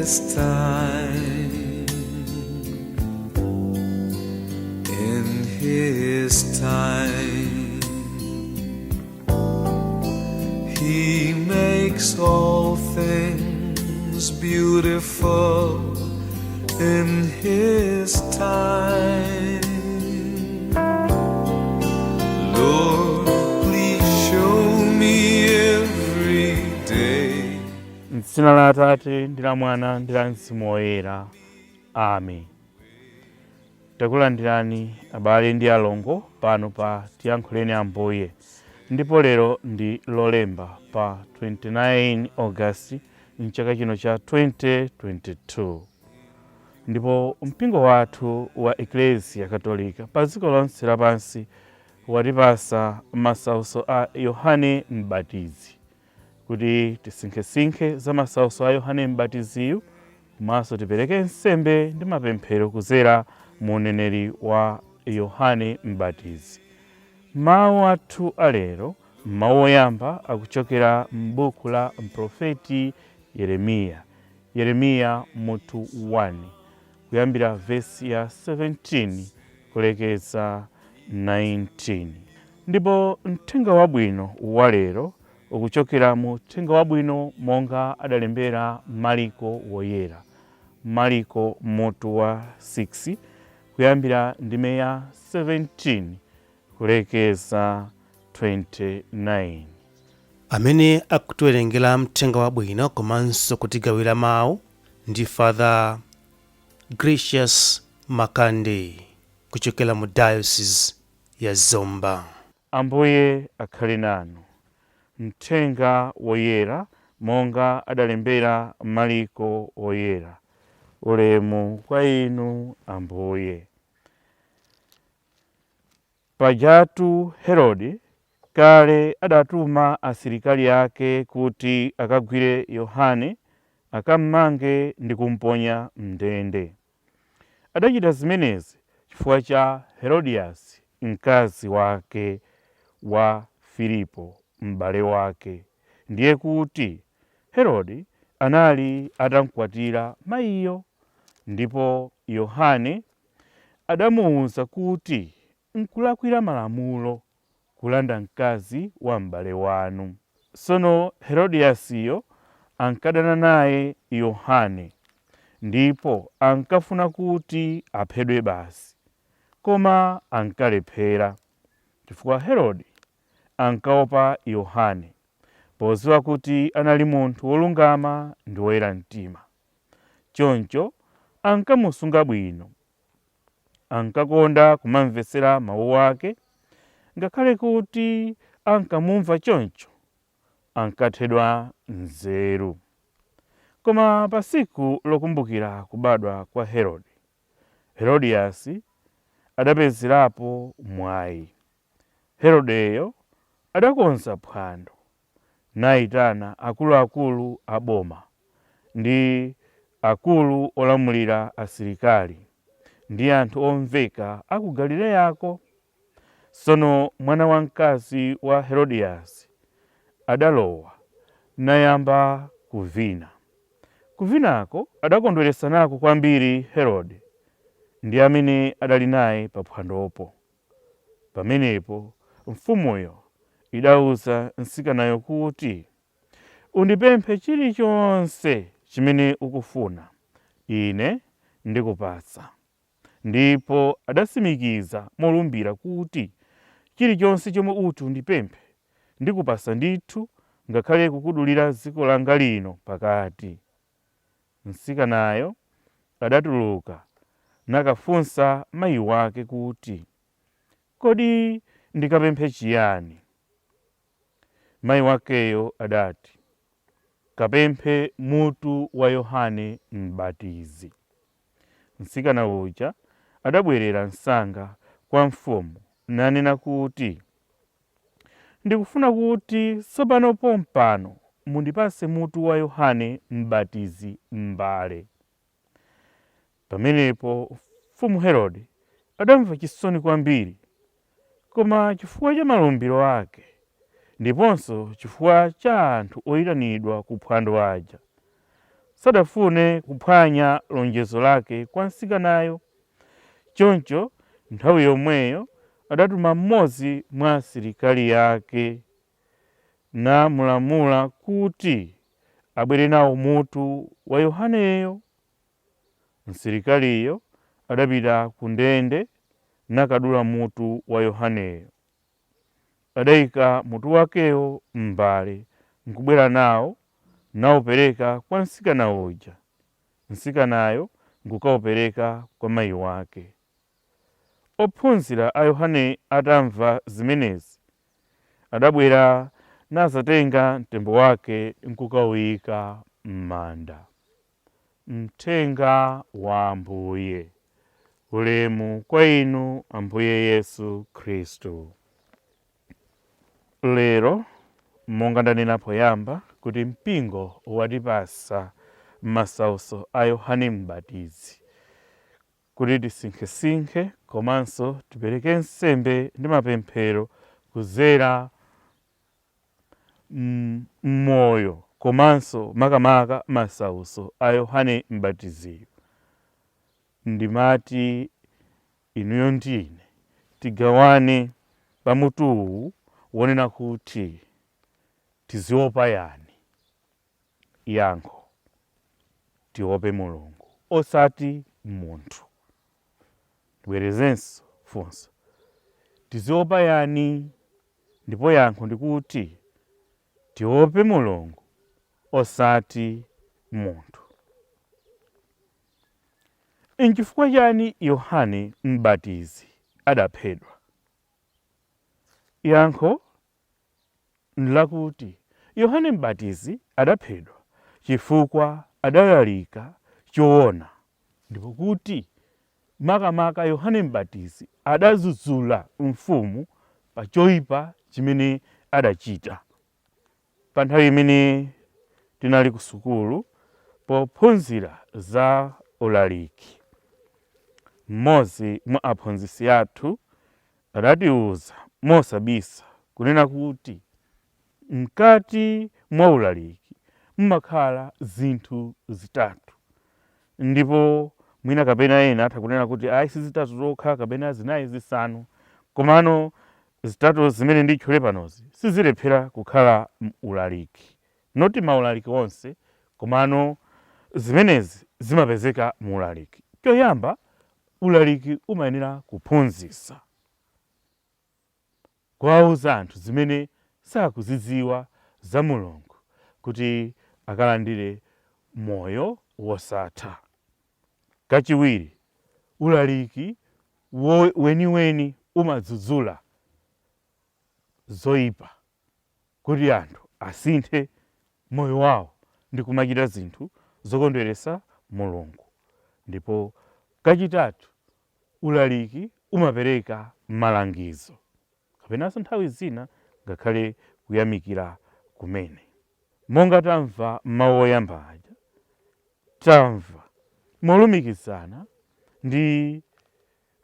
His time, in His time, He makes all things beautiful in His time. Lord, please show me every day. M'dzina la Atate ndi la Mwana ndi la Mzimu Woyera, amen. Takulandirani, abale ndi alongo, pano pa Tiyankhuleni Ambuye. Ndipo lero ndi Lolemba pa 29 August mchaka chino cha 2022, ndipo mpingo wathu wa Eklesia Katolika pa dziko lonse lapansi watipasa masautso a Yohane Mbatizi kuti tisinkhesinkhe za masautso a Yohane Mbatiziyu, komanso tipereke nsembe ndi mapemphero kuzera mu uneneri wa Yohane Mbatizi. Mawu athu alero, mawu oyamba, akuchokera m'buku la mprofeti Yeremiya, Yeremiya mutu 1, kuyambira vesi ya 17 kulekeza 19. Ndipo mthenga wabwino wa lero ukuchokera mu Mthenga Wabwino monga adalembera Mariko Woyera, Mariko mutu wa 6, kuyambira ndime ya 17 kulekeza 29. Amene akutiwerengera mthenga wabwino komanso kutigawira mawu ndi Father Gracious Makande kuchokera mu Diocese ya Zomba. Ambuye akhale nanu. Mthenga Woyera monga adalembera Mariko Woyera. Ulemu kwa inu, Ambuye. Pajatu Herode kale adatuma asilikali ake kuti akagwire Yohane, akammange ndi kumponya mndende. Adachita zimenezi chifukwa cha Herodiasi, mkazi wake wa Filipo m'bale wake. Ndiye kuti Herode anali atamkwatira mayiyo. Ndipo Yohane adamuwuza kuti, "Nkulakwira malamulo kulanda mkazi wa m'bale wanu." Tsono Herodiasiyo ankadana naye Yohane ndipo ankafuna kuti aphedwe basi, koma ankalephera, chifukwa Herode ankaopa Yohane, podziwa kuti anali munthu wolungama ndi woyera mtima. Choncho ankamusunga bwino. Ankakonda kumamvetsera mawu ake. Ngakhale kuti ankamumva choncho, ankathedwa nzeru. Koma pa tsiku lokumbukira kubadwa kwa Herode, Herodiasi adapezerapo mwayi. Herodeyo adakonza phwando nayitana akuluakulu a boma ndi akulu olamulira asilikali ndi anthu omveka a ku Galileyako. Tsono mwana wamkazi wa Herodiasi adalowa nayamba kuvina. Kuvinako adakondweretsa nako kwambiri Herode ndi amene adali naye pa phwandopo. Pamenepo mfumuyo idauza mtsikanayo kuti, "Undipemphe chilichonse chimene ukufuna, ine ndikupatsa." Ndipo adatsimikiza molumbira kuti, "Chilichonse chomwe uti undipemphe, ndikupatsa ndithu, ngakhale kukudulira dziko langa lino pakati." Mtsikanayo adatuluka nakafunsa mayi wake kuti, "Kodi ndikapemphe chiyani?" Mayi wakeyo adati, "Kapemphe mutu wa Yohane Mbatizi." Mtsikana uja adabwerera msanga kwa mfumu nanena kuti, "Ndikufuna kuti tsopano pompano mundipatse mutu wa Yohane Mbatizi m'mbale." Pamenepo mfumu Herode adamva chisoni kwambiri, koma chifukwa cha malumbiro ake ndiponso chifukwa cha anthu oyitanidwa ku phwando aja, Sadafune kuphwanya lonjezo lake kwa mtsikanayo. Choncho nthawi yomweyo adatuma mmodzi mwa asilikali ake namulamula kuti abwere nawo mutu wa Yohaneyo. Msilikaliyo adapita ku ndende nakadula mutu wa Yohaneyo. Adayika mutu wakewo m'mbale nkubwera nawo nawupereka kwa mtsikana uja. Mtsikanayo nkukawupereka kwa mayi wake. Ophunzira a Yohane atamva zimenezi, adabwera nazatenga mtembo wake nkukawuyika m'manda. Mthenga wa Ambuye. Ulemu kwa inu Ambuye Yesu Khristu. Lero monga ndanena poyamba kuti mpingo watipasa masautso a Yohane Mbatizi kuti tisinkhesinkhe komanso tipereke nsembe ndi mapemphero kuzera mmoyo komanso makamaka masautso a Yohane Mbatiziyo. Ndimati inuyo ndine tigawane pamutuwu wonena kuti tiziopa yani? Yankho, tiope Mulungu osati munthu. Tibwerezenso funso, tiziopa yani? Ndipo yankho ndikuti tiope Mulungu osati munthu. Nchifukwa chani Yohane Mbatizi adaphedwa? Yankho nlakuti Yohane Mbatizi adaphedwa chifukwa adalalika choona, ndipo kuti makamaka Yohane Mbatizi adadzudzula mfumu pa choyipa chimene adachita. Pa nthawi imene tinali ku sukulu pophunzira za ulaliki, mmodzi mwa aphunzitsi athu adatiuza mosabisa kunena kuti mkati mwa ulaliki mumakhala zinthu zitatu, ndipo mwina kapena ena atha kunena kuti ayi, si zitatu zokha, kapena zinayi, zisanu, komano zitatu zimene nditchule panozi sizilephera kukhala ulaliki, not maulaliki onse, komano zimenezi zimapezeka mu ulaliki. Choyamba, ulaliki umayenera kuphunzitsa, kuwauza anthu zimene sakuzidziwa za Mulungu kuti akalandire moyo wosatha. Kachiwiri, ulaliki weniweni umadzudzula zoyipa kuti anthu asinthe moyo wawo ndi kumachita zinthu zokondweretsa Mulungu. Ndipo kachitatu, ulaliki umapereka malangizo kapenanso nthawi zina ngakhale kuyamikira kumene. Monga tamva mawu oyamba aja, tamva molumikizana ndi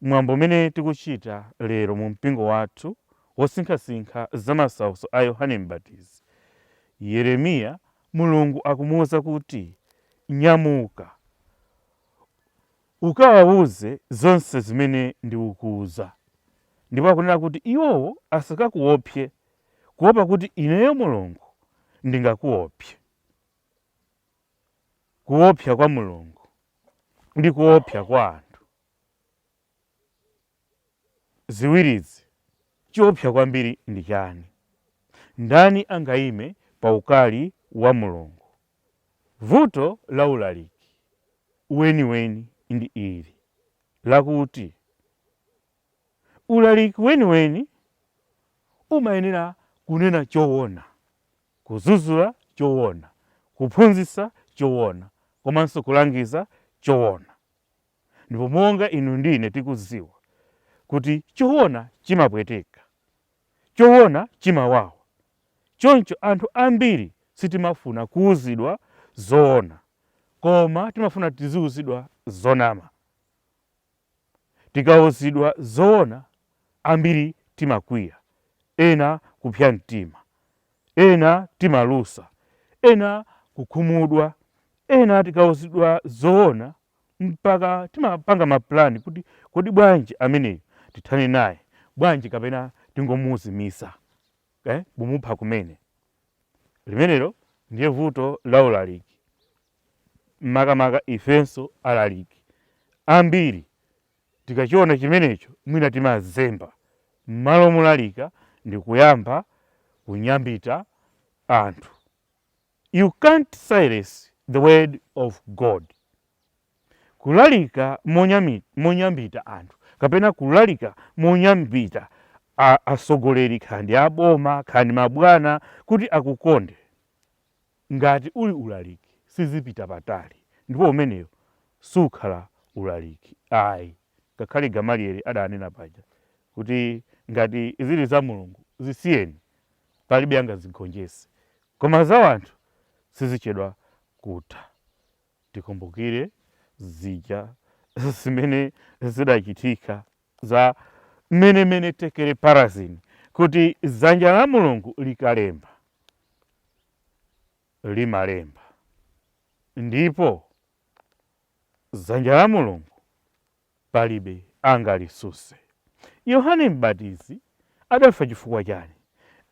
mwambo umene tikuchita lero mu mpingo wathu wosinkhasinkha za masautso a Yohane Mbatizi. Yeremiya, Mulungu akumuwuza kuti nyamuka ukawawuze zonse zimene ndikukuwuza, ndipo akunena kuti iwowo asakakuopse, kuopa kuti ineyo Mulungu ndingakuopse. Kuopsa kwa Mulungu ndi kuopsa kwa anthu, ziwirizi chiopsa kwambiri ndi chani? Ndani angayime pa ukali wa Mulungu? Vuto la ulaliki weniweni ndi ili lakuti ulaliki weniweni umayenera kunena choona, kudzudzula choona, kuphunzitsa choona, komanso kulangiza choona. Ndipo monga inu ndine tikudziwa kuti choona chimapweteka, choona chimawawa, choncho anthu ambiri sitimafuna kuwuzidwa zoona, koma timafuna tiziwuzidwa zonama. Tikawuzidwa zoona, ambiri timakwiya, ena kupsa mtima, ena timalusa, ena kukhumudwa, Ena tikauzidwa zoona mpaka timapanga mapulani kuti kodi bwanji ameneyo tithane naye bwanji, kapena tingomuzimisa, kumupha kumene. Limenelo ndiye vuto la ulaliki, makamaka ifenso alaliki ambiri tikachiona chimenecho mwina timazemba m'malo molalika ndi kuyamba kunyambita anthu. You can't silence the word of God. Kulalika monyambita anthu kapena kulalika monyambita atsogoleri, khandi aboma khandi mabwana, kuti akukonde, ngati uli ulaliki sizipita patali, ndipo umeneyo sukhala ulaliki ayi. Ngakhale Gamalieli adanena paja kuti ngati zili za Mulungu zisiyeni, palibe angazigonjese, koma za wanthu sizichedwa kutha. Tikumbukire zija zimene zidachitika za mmenemene tekere parazini, kuti dzanja la Mulungu likalemba limalemba, ndipo dzanja la Mulungu palibe angalisuse. Yohane Mbatizi adafa chifukwa chani?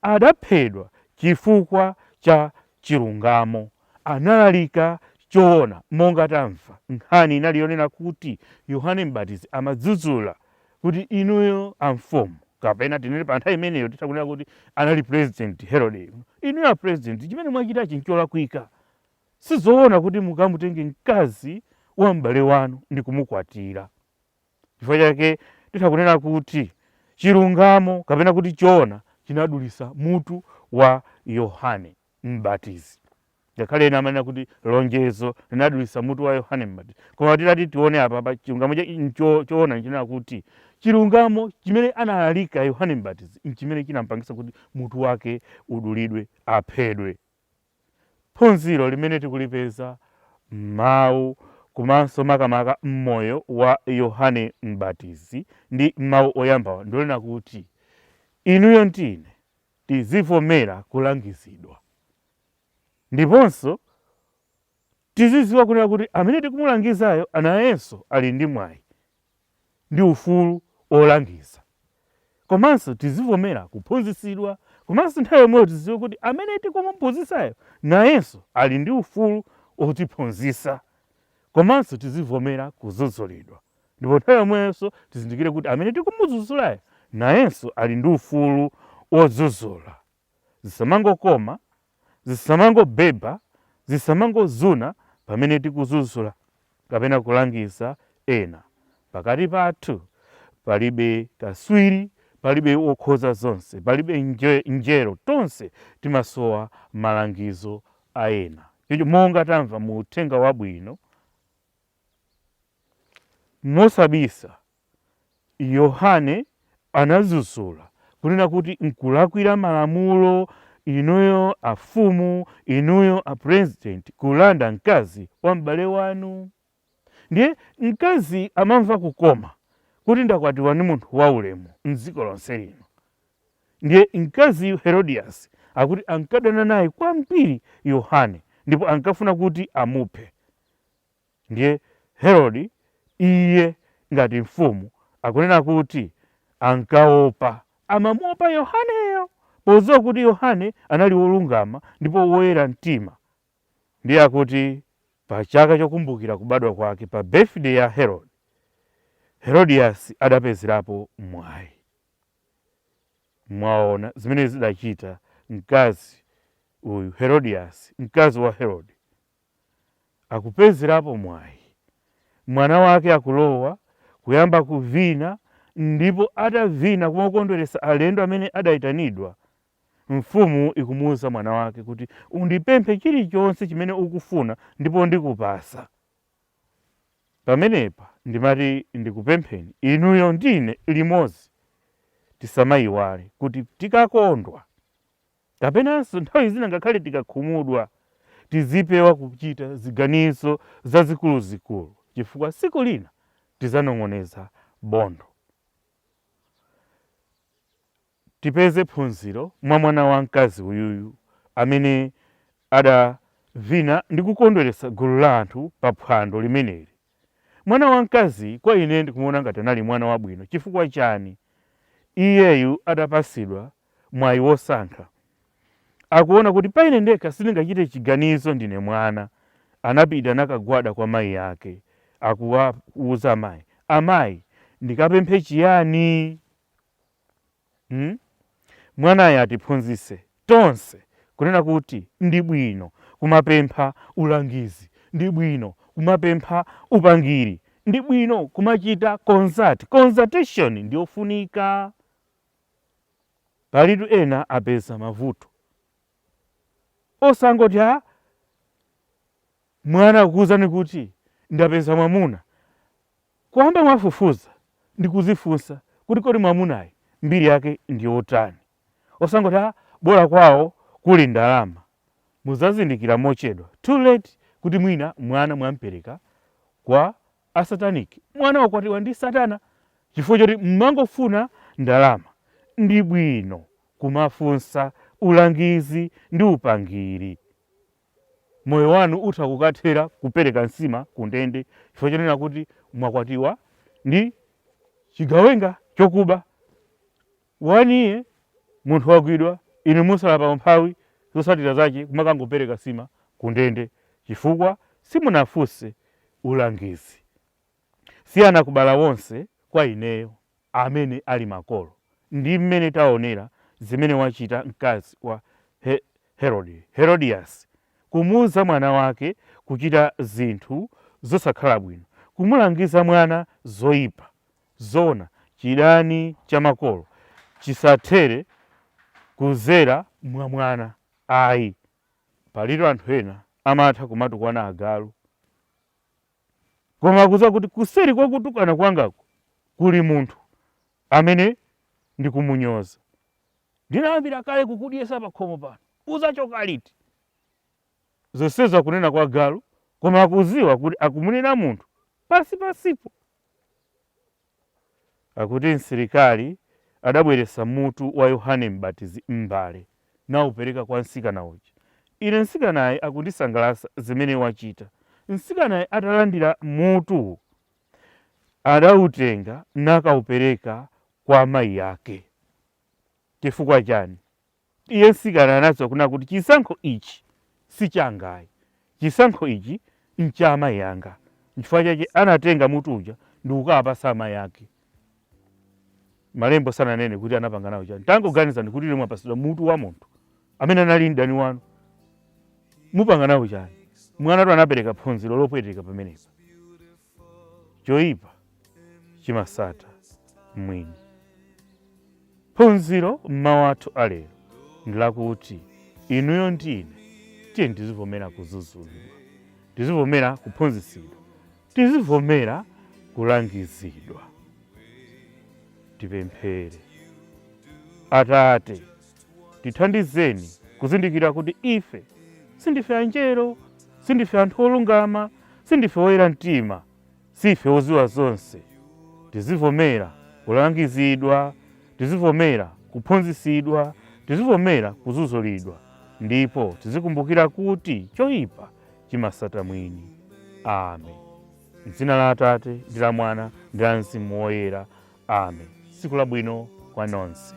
Adaphedwa chifukwa cha chilungamo. Analalika choona. Monga tamva nkhani inali yonena kuti Yohane Mbatizi amadzudzula kuti inuyo amfumu, kapena tinene pa nthawi imeneyo titha kunena kuti anali President Herode, inuyo a president, chimene mwachitachi ncholakwika. Sizoona kuti mukamutenge mkazi wa m'bale wanu ndi kumukwatira. Chifukwa chake titha kunena kuti chilungamo kapena kuti choona chinadulisa mutu wa Yohane Mbatizi. Ngakhale ena amanena kuti lonjezo linadulisa mutu wa Yohane Mbatizi, koma titati tione apa pa chilungamo choona nchinena kuti chilungamo chimene analalika Yohane Mbatizi nchimene chinampangisa kuti mutu wake udulidwe, aphedwe. Phunziro limene tikulipeza m'mawu komanso makamaka m'moyo wa Yohane Mbatizi ndi mawu oyambawa ndionena kuti inuyo ndine tizivomera kulangizidwa, ndiponso tiziziwa kunena kuti amene tikumulangizayo anayenso ali ndi mwayi ndi ufulu olangiza. Komanso tizivomera kuphunzitsidwa, komanso nthawi yomweyo tizidziwe kuti amene tikumuphunzitsayo nayenso ali ndi ufulu otiphunzitsa. Komanso tizivomera kudzudzulidwa, ndipo nthawi yomweyonso tizindikire kuti amene tikumudzudzulayo nayenso ali ndi ufulu wodzudzula. Zisamangokoma, zisamangobeba, zisamangozuna pamene tikudzudzula kapena kulangiza ena. Pakati pathu palibe kaswiri, palibe wokhoza zonse, palibe njero, tonse timasowa malangizo a ena. Choncho monga tamva mu uthenga wabwino, mosabisa Yohane anadzudzula kunena kuti nkulakwira malamulo inuyo afumu, inuyo a president, kulanda mkazi wa m'bale wanu. Ndiye mkazi amamva kukoma kuti ndakwatiwa ndi munthu waulemu mdziko lonse lino. Ndiye mkaziyu Herodias akuti ankadana naye kwambiri Yohane ndipo ankafuna kuti amuphe. Ndiye Herode iye ngati mfumu akunena kuti ankaopa, amamuopa Yohaneyo podziwa kuti Yohane anali wolungama ndipo woyera mtima. Ndiye akuti pa chaka chokumbukira kubadwa kwake, pa birthday ya Herode, Herodias adapezerapo mwayi. Mwaona zimene zidachita mkazi uyu Herodias, mkazi wa Herode, akupezerapo mwayi. Mwana wake akulowa kuyamba kuvina, ndipo atavina kumakondweretsa alendo amene adayitanidwa, mfumu ikumuwuza mwana wake kuti undipemphe chilichonse chimene ukufuna ndipo ndikupasa. Pamenepa ndimati ndikupempheni inuyo ndine limodzi tisamayiwale kuti tikakondwa kapenanso nthawi zina ngakhale tikakhumudwa, tizipewa kuchita ziganizo zazikuluzikulu, chifukwa tsiku lina tizanong'oneza bondo. Tipeze phunziro mwa mwana wa mkazi uyuyu amene Vina ndi kukondweretsa gulu la anthu pa phwando limeneli. Mwana wamkazi kwa ine ndikumuona ngati anali mwana wabwino. Chifukwa chani? Iyeyu adapasidwa mwayi wosankha. Akuona kuti paine ndekha sindingachite chiganizo, ndine mwana. Anapita nakagwada kwa mayi ake, akuwauza amayi, "Amayi, ndikapemphe chiyani?" Mwanayi atiphunzitse tonse kunena kuti ndi bwino kumapempha ulangizi, ndi bwino kumapempha upangiri, ndi bwino kumachita consult. Consultation ndiyofunika. Palitu ena apeza mavuto osangoti a mwana akukuwuzani kuti ndapeza mwamuna, kuyamba mwafufuza ndi kuzifunsa kuti kodi mwamunayi mbiri yake ndiyotani, osangoti a bola kwawo kuli ndalama. Muzazindikira mochedwa, too late, kuti mwina mwana mwampereka kwa asataniki, mwana wakwatiwa ndi satana chifukwa choti mmangofuna ndalama. Ndi bwino kumafunsa ulangizi ndi upangiri. Moyo wanu utha kukathera kupereka nsima kundende chifukwa chonena kuti mwakwatiwa ndi chigawenga chokuba. Waniye munthu wagwidwa, inu musala pa umphawi, zotsatira zache kumakangopereka nsima kundende chifukwa simunafunse ulangizi. Siyana kubala wonse kwa ineyo amene ali makolo ndi mmene taonera zimene wachita mkazi wa Herod, Herodias, kumuuza mwana wake kuchita zinthu zosakhala bwino, kumulangiza mwana zoyipa. Zona chidani cha makolo chisathere kuzera mwa mwana ayi. Palitu anthu ena amatha kumatukwana agalu, koma akudziwa kuti kuseri kwa kutukwana kwangaku kuli munthu amene ndikumunyoza. "Ndinayambira kale kukudyesa pakhomo pano, uzachoka liti?" Zonsezo akunena kwa galu, koma akuziwa kuti akumunena munthu pasi pasipo. Akuti msilikali adabweretsa mutu wa Yohane Mbatizi m'mbale nawupereka kwa mtsikana uja. Ine mtsikanayi akundisangalatsa zimene wachita. Mtsikanayi atalandira mutu adautenga nakaupereka kwa amayi ake. Chifukwa chani? Iye mtsikana anadziwa kunena kuti chisankho ichi si changayi, chisankho ichi ncha amayi anga. Nchifukwa chake anatenga mutu uja ndi kukawapasa amayi ake. Malembo sananene kuti anapanga nawo chani. Tangoganiza ndikuti ine mwapasidwa mutu wa munthu amene anali mdani wanu, mupanga nawo chani? Mwanatu anapereka phunziro lopweteka pamenepa. Choyipa chimasata mwini. Phunziro mmawu athu alero ndi lakuti inuyo ndi ine tiye tizivomera kudzudzulidwa, tizivomera kuphunzitsidwa, tizivomera kulangizidwa. Tipemphere. Atate, tithandizeni kuzindikira kuti ife sindife anjelo, sindife anthu olungama, sindife oyera mtima, sife oziwa zonse. Tizivomera kulangizidwa, tizivomera kuphunzitsidwa, tizivomera kudzudzulidwa, ndipo tizikumbukira kuti choyipa chimasata mwini. Amen. M'dzina la Atate ndi la Mwana ndi la Mzimu Woyera. Amen. Tsiku labwino kwa nonse.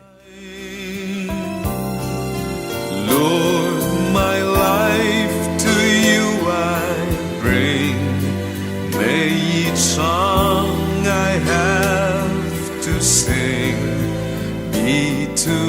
Lord, my life to you I bring. May each song I have to sing be to